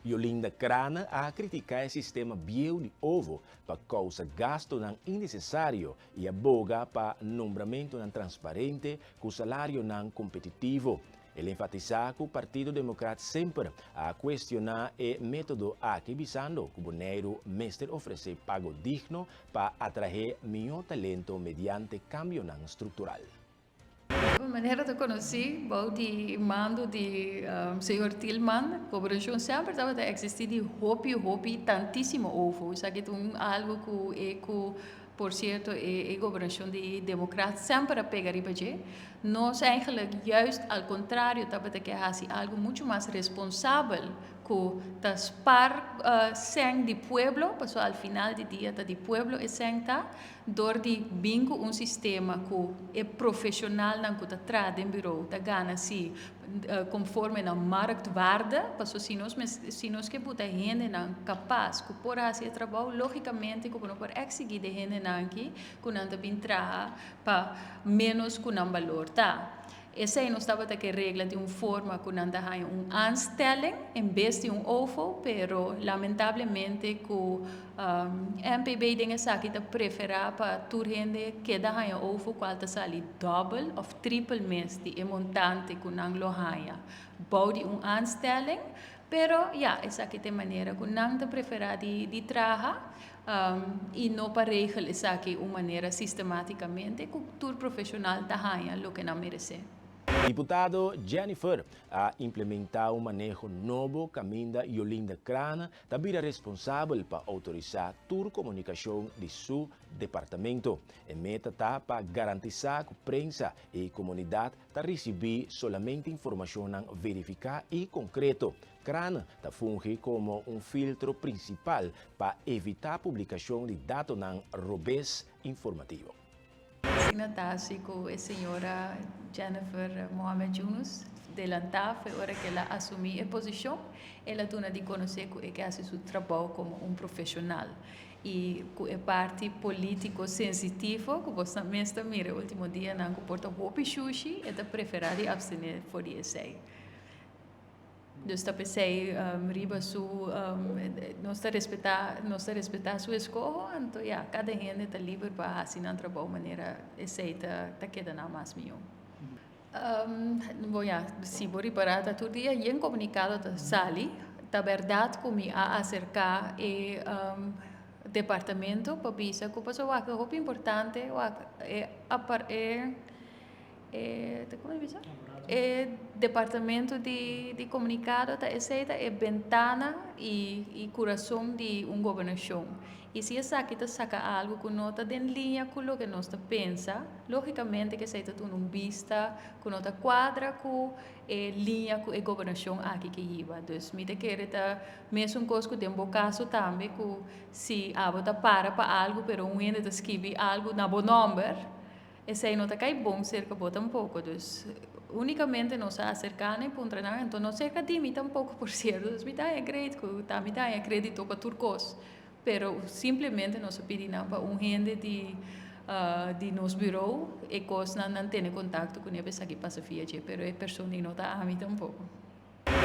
Jolinda Craane a kritiká e sistema bieu di OVO pa kousa gastunan innesesario i a boga pa nombramentunan transparente ku salarionan kompetitivo. El a enfatisá ku Partido Demokrat semper a kuestioná e método aki bisando ku Boneiru mester ofresé pago digno pa atraé mihó talento mediante kambionan struktural. Manera ta konosí bou di mando di señor Thielman, gobernashon semper tabata eksistí di hopi hopi tantísimo OVO. Esaki ta un algu ku e ku por sierto e gobernashon di Demokrat semper a pega riba dje. Nos eigenlijk juist al kontrario tabata ke hasi algu muchu mas responsabel ku ta spar sèn di pueblo, pasobra al final di dia ta di pueblo e sèn ta. Dor di bin ku un sistema ku e profeshonalnan ku ta traha den birou ta gana si konforme nan marktwaarde, paso si nos mes si nos ke buta hendenan kapas ku por hasi e trabou, logikamente ku bo no por eksigí di hendenan aki ku nan ta bin traha pa ménos ku nan balor ta. Esei nos tabata ke regla di un forma ku nan ta haña un aanstelling en bes di un OVO, pero lamentablemente ku NPB den esaki ta preferá pa tur hende keda haña OVO kual ta sali dòbel òf tripel mes di e montante ku nan lo haña bou di un aanstelling. Pero ya, esaki ta e manera ku nan ta preferá di traha i no pa regel esaki un manera sistematicamente ku tur profeshonal ta haña loke nan meresé. Diputado Jennifer a implementá un maneho nobo kaminda Jolinda Craane ta bira responsabel pa outorisá tur komunikashon di su departamento. E meta ta pa garantisá ku prensa i komunidat ta risibí solamente informashonnan verifiká i konkreto. Craane ta fungi komo un filtro prinsipal pa evitá publikashon di datonan robes informativo. Asina ta hasi ku e señora Jennifer Mohamed Yunus delantá fo'i ora ku el a asumí e posishon, el a duna di konosé ku e ke hasi su trabou komo un profeshonal i ku e parti polítiko sensitivo ku bos mes ta mira e último dianan ku por ta hopi shushi, e ta preferá di apstené for di esei. Dus ta p'esei riba su nos ta respetá nos ta respetá su eskoho anto ya kada hende ta liber pa hasi nan trabou manera esei ta ta keda nan mas mihó. Bon ya si bo ripará ta tur dia yen komunikado ta sali ta bèrdat ku mi a aserká e departamento pa bisa ku pasobra wak hopi importante wak e e E ta como bisa? E departamento di di comunicado ta esey ta e bentana y y curason di un gobernacion. Y si esaki ta saca algo cu no ta den liña cu loke nos ta pensa, logicamente cu esey ta duna un bista cu no ta cuadra cu e liña cu e gobernacion aki ke hiba. Dus mi ta kere ta mesun cos cu den bo caso tambe cu si abo ta para pa algo pero un hende ta skibi algo na bo nomber, Esei no ta kai bon serka bo tampoko. Dus, únikamente nos a aserká nan i puntra nan, anto no serka di mi tampoko por sierto. Dus mi ta haña great ku ta mi ta haña krédito pa tur kos. Pero simplemente nos a pidi nan pa un hende di di nos buró e kosnan nan tene kontakto kuné pa esaki pasa via dje, pero e persona ei no ta ami tampoko.